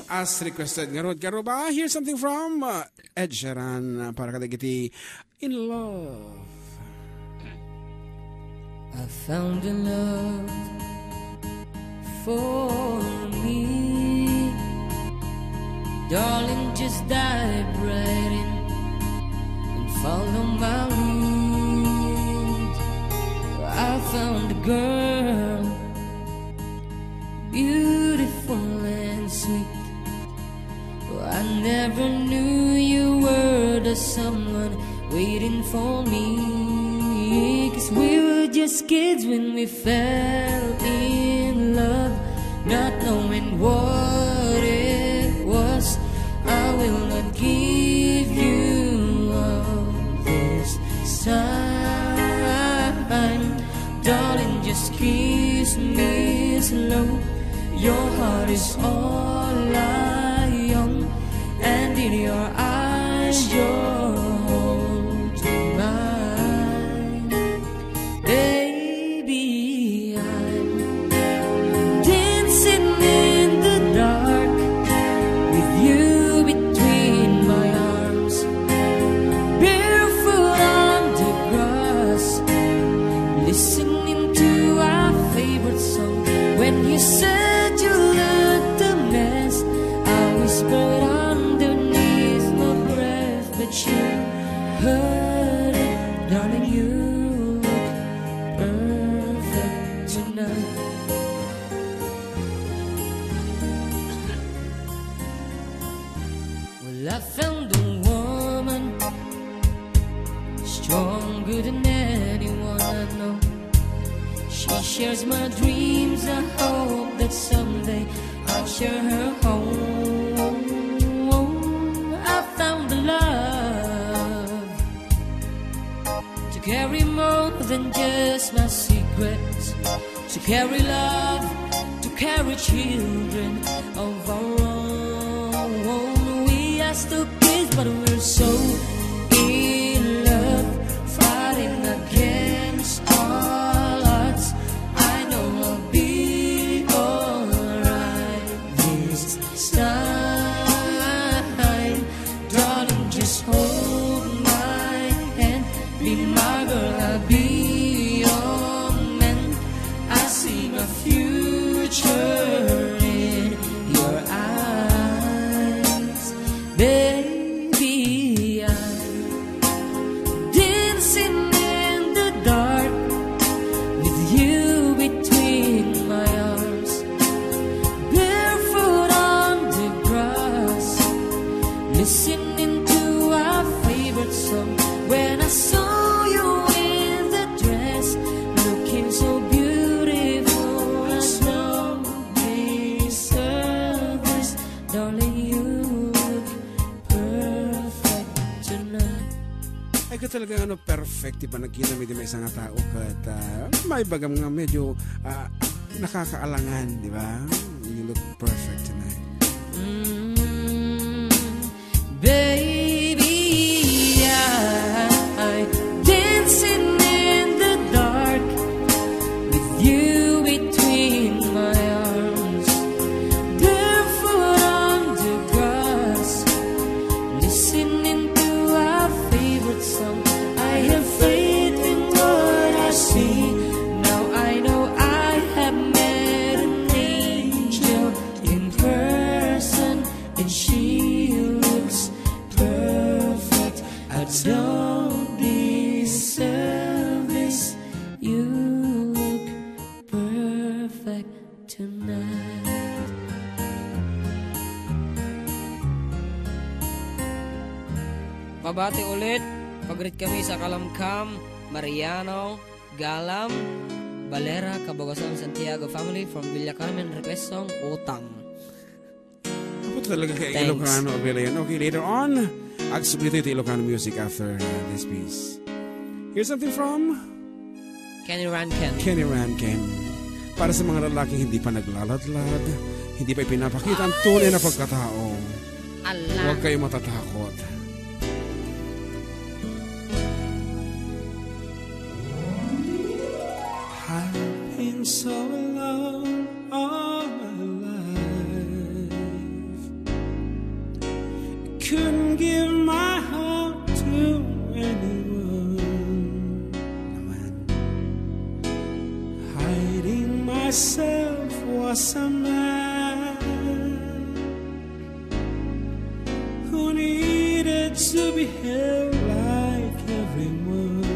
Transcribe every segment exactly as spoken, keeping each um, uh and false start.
As requested ngarud, karuba, here's something from, uh, Ed Sheeran, uh, para kadagiti In Love. I found a love for me. Darling, just dive right in and follow my lead. I found a girl, beautiful and sweet. I never knew you were the someone waiting for me. 'Cause we were just kids when we fell in love, not knowing what it was. I will not give you up this time. Darling, just kiss me slow. Your heart is all I own, and in your eyes, you're holding mine. Baby, I'm dancing in the dark with you between my arms, barefoot on the grass, listening to our favorite song. When you said you looked a mess, I whispered underneath my breath, but you heard it, darling. You look perfect tonight. Well, I found a woman stronger than anyone I know. She shares my dreams. I hope that someday I'll share her home. I found a love to carry more than just my secrets, to carry love, to carry children of our own. We are still kids, but we're so in love, fighting against all odds. I know I'll be alright this time. Darling, just hold my hand. Be my girl, I'll be your man. I see my future in your eyes. Baby, I'm dancing in the dark with you between my arms, barefoot on the grass, listening to our favorite song. When I saw you in the dress, looking so beautiful, I know this service, darling, you look perfect tonight. Ay, ka talaga, ano, perfect ti panagkinam iti maysa nga tao ket, ah, maibagam nga medyo, ah, nakakaalangan, di ba? You look perfect tonight. Mm, baby, I dancing in the dark with you between my arms, barefoot on the grass, listening to our favorite song. I have faith in what I see. Now I know I have met an angel in person, and she looks perfect. I don't deserve this. You look perfect tonight. Pabati ulit, pagrit kami sa Kalamkam, Mariano, Galam, Valera, Kabagosan, Santiago family from Villa Carmen, request song, Utang. Apo talaga kay Thanks. Ilocano, Abela yan. Okay, later on, agsubli tayo to Ilocano music after, uh, this piece. Here's something from Kenny Rankin. Kenny Rankin. Para sa mga lalaking hindi pa naglaladlad, hindi pa ipinapakita ang tunay na pagkatao, Ala. Huwag kayo matatakot. I've been so alone all my life. Couldn't give my heart to anyone. Hiding myself was a man who needed to be held like everyone.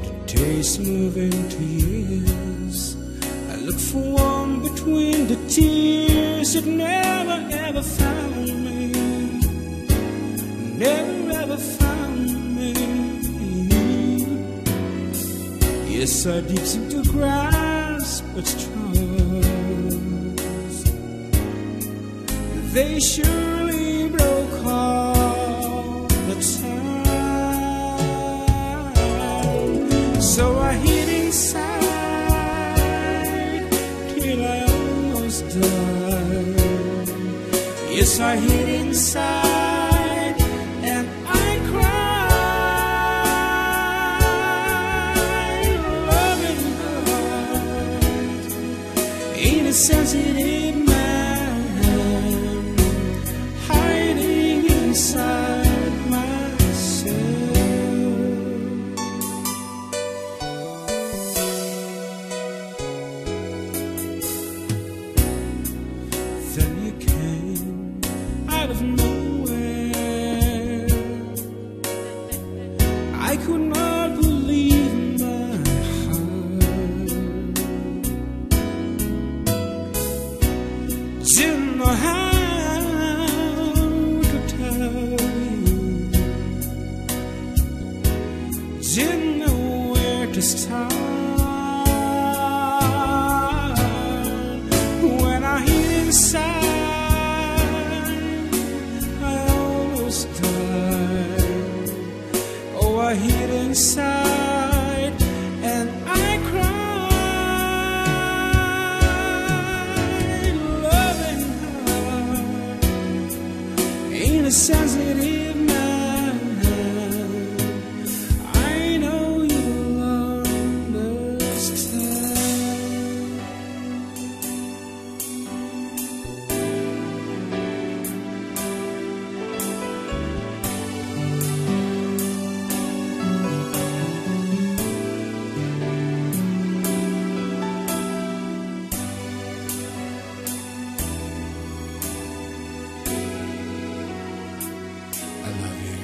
The days moving to years, I look for one between the tears. It never ever found me, never ever found me. Yes, I did seem to grasp at straws. They surely broke all the time. So I hid inside till I almost died. Yes, I hid inside and I cried, loving heart. In a sensitive man, hiding inside myself. Then you came out of nowhere. I could not believe my heart. Didn't know how to tell you. Didn't know where to start. When I hid inside, I almost died. Oh, I hid inside and I cried, loving heart, in a sensitive man. I know you'll understand. I love you.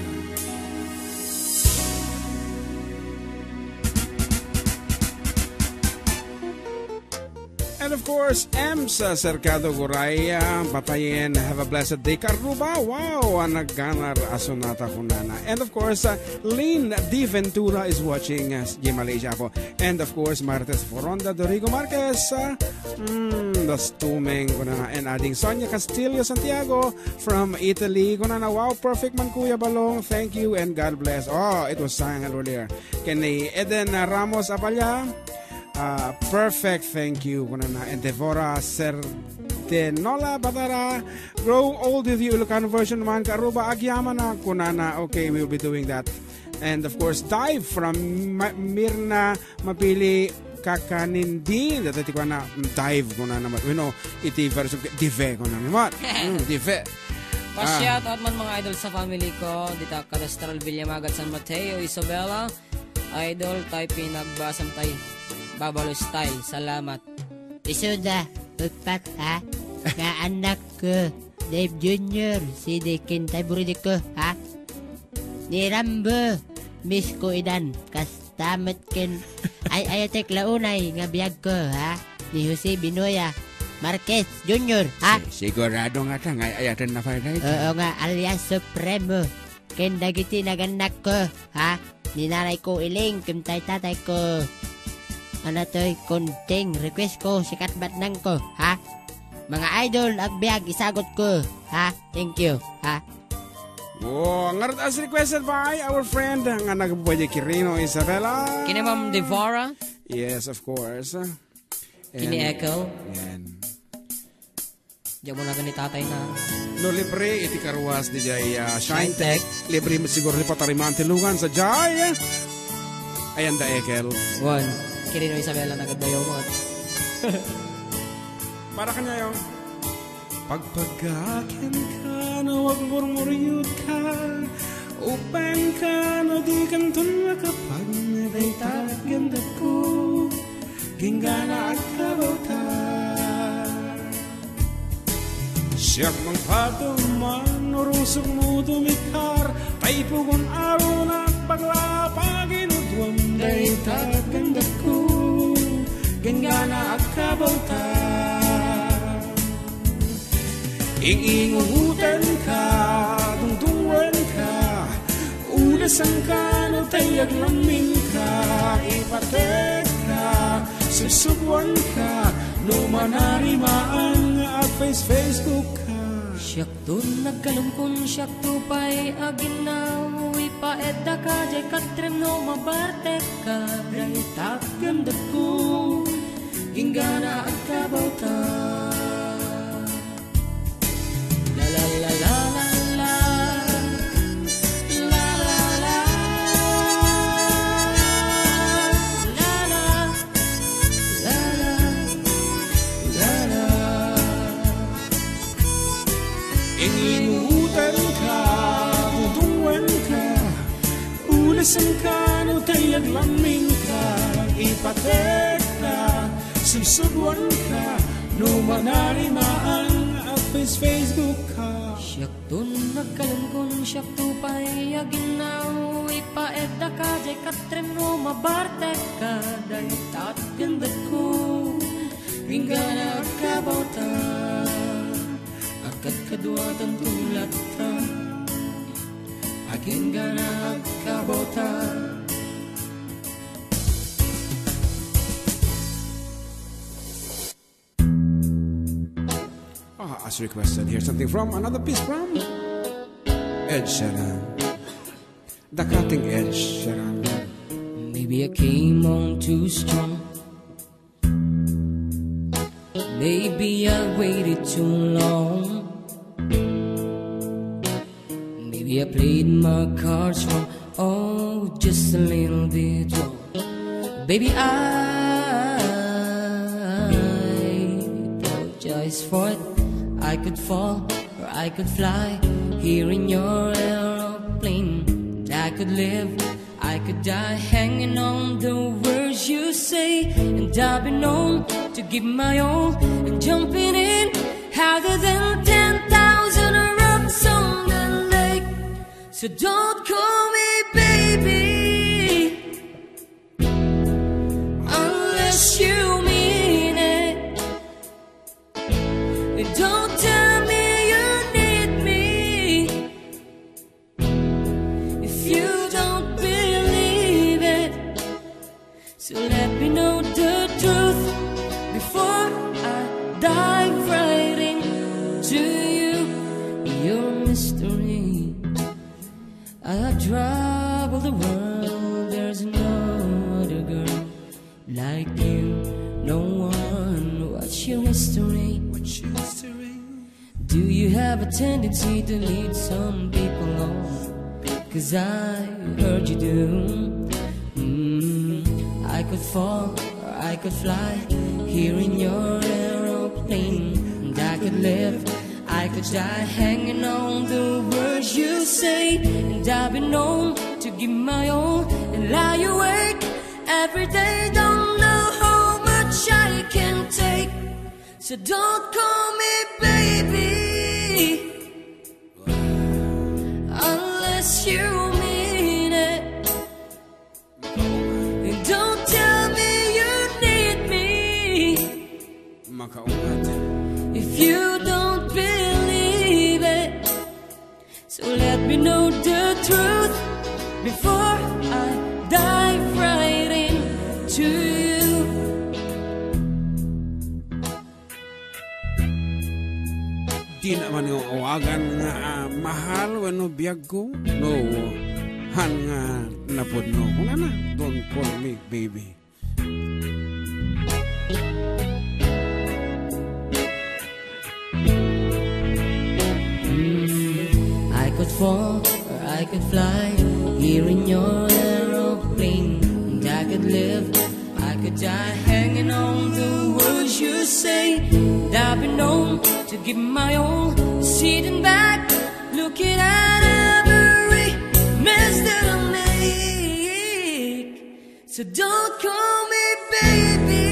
And of course, Ems, uh, Cercado Goray, uh, Patayen, have a blessed day. Karuba, wow, ang nagganar a sonata kunana. And of course, uh, Lynn D. Ventura is watching, uh, G Malaysia po. And of course, Martes Foronda, Dorigo Marquez, uh, mm, the Stuming, kunana. And adding Sonia Castillo Santiago from Italy, kunana, wow, perfect man, Kuya Balong. Thank you and God bless. Oh, it was sang earlier. Ken ni Eden, uh, Ramos Aballa, Ah, perfect, thank you, kunana. And Devora Serdenola Batara, grow old with you, Ilocano version man, Karuba, agyamanak, kunana. Okay, we'll be doing that. And of course, Dive from Ma-, Mirna Mapili Kakanindi. Dati ti kuana, mm, Dive, kunana, mat. You know, iti version, Dive, kunana, mat. Mm, Dive. Pa-shout out man, mga idol, sa family ko, dita Cadastral Villamagat, San Mateo, Isabela. Idol, tay pinagbasam tay Babalo style. Salamat. Isuda, upat, ha? Nga anak ko, Dave Junior, si Dekin tay buridi ko, ha? Ni Rambo, miss ko idan, kasta met ken ay-ayatek la unay nga biag ko, ha? Ni Jose Binoya Marquez Junior, ha? Si-, sigurado nga ta nga ay-ayaten na pay dayta. Oo nga, alias Supremo. Ken dagiti nagannakko, ha? Ni nanayko Iling ken tay tatayko. Anatoy konting request ko, sikat batnangko, ha? Mga idol, agbiag, isagot ko, ha? Thank you, ha? Oh, ngarud as requested by our friend nga nagbubuhay di Quirino Isabela. Kina Ma'am Devora. Yes, of course. Kini And, Echo. Yan. Diak mo na gani tatay na. No libre iti karuas di jay, ah, Shine Tech. Libre mo siguro ni patariman ti lugan sa jay. Ayan da Ekel. One. Kirino Isabela na gadayo mo. Para kanya yung Pagpaggakenka no agmurmuriotka, upenka no dikanton makapag, dayta gandagko, inggana agkabawta. Siak mangpateman, urusokmo dumikar, tay pugon arunak, pagla paginuduam, dayta gandagko, inggana agkabawta. Ing-ingugutenka, dungdungenka, udasanka no tay aglammingka, ipatekka, subsubuanka, no manarimaan nga ag-face-Facebookka. Siakton nagkalumkon, siakto pay aginnaw, ipaeddaka diay katrem no mabartekka, dayta gandagko, inggana agkabawta. La, la, la, la, la, la. La, la, la. La, la, la, la, la. Ingugutenka, dungdungenka, udasanka no tay aglammingka, ipatekka, subsubuanka, no manarimaan nga ag-face-Facebookka. Siakton nagkalumkon, siakto pay aginnaw, ipaeddaka diay katrem no mabartekka, dayta gandagko, inggana agkabawta. Agkadkaduatanto latta, aginggana agkabawta. Ah, as requested, here's something from another piece from Ed Sheeran. The Cutting Edge, Sheeran. Maybe I came on too strong. Maybe I waited too long. Maybe I played my cards wrong. Oh, just a little bit wrong. Baby, I apologize for it. I could fall or I could fly here in your aeroplane. And I could live, I could die hanging on the words you say. And I've been known to give my all and jumping in harder than ten thousand rocks on the lake. So don't call me baby unless you mean it. And don't tell me you need me if you don't believe it. So let me know the truth before I dive right into you. Your mystery. I have traveled the world, there's no other girl like you, no one. What's your history? What's your history? Do you have a tendency to lead some people on? 'Cause I heard you do. Mm, I could fall or I could fly here in your aeroplane. And I could live, I could die hanging on the words you say. And I've been known to give my all and lie awake every day. Don't know how much I can take. So don't call me baby unless you mean it. And don't tell me you need me. Makaunat. If you don't believe it, so let me know the truth before I dive right into you. Di naman nga awagan nga, ah, mahal wenno biagko, no, han nga napudno. Kunana, don't call me baby. I could fall or I could fly here in your aeroplane. And I could live, I could die hanging on the words you say. And I've been known to Give my all, sitting back, looking at every mess that I make. So don't call me baby.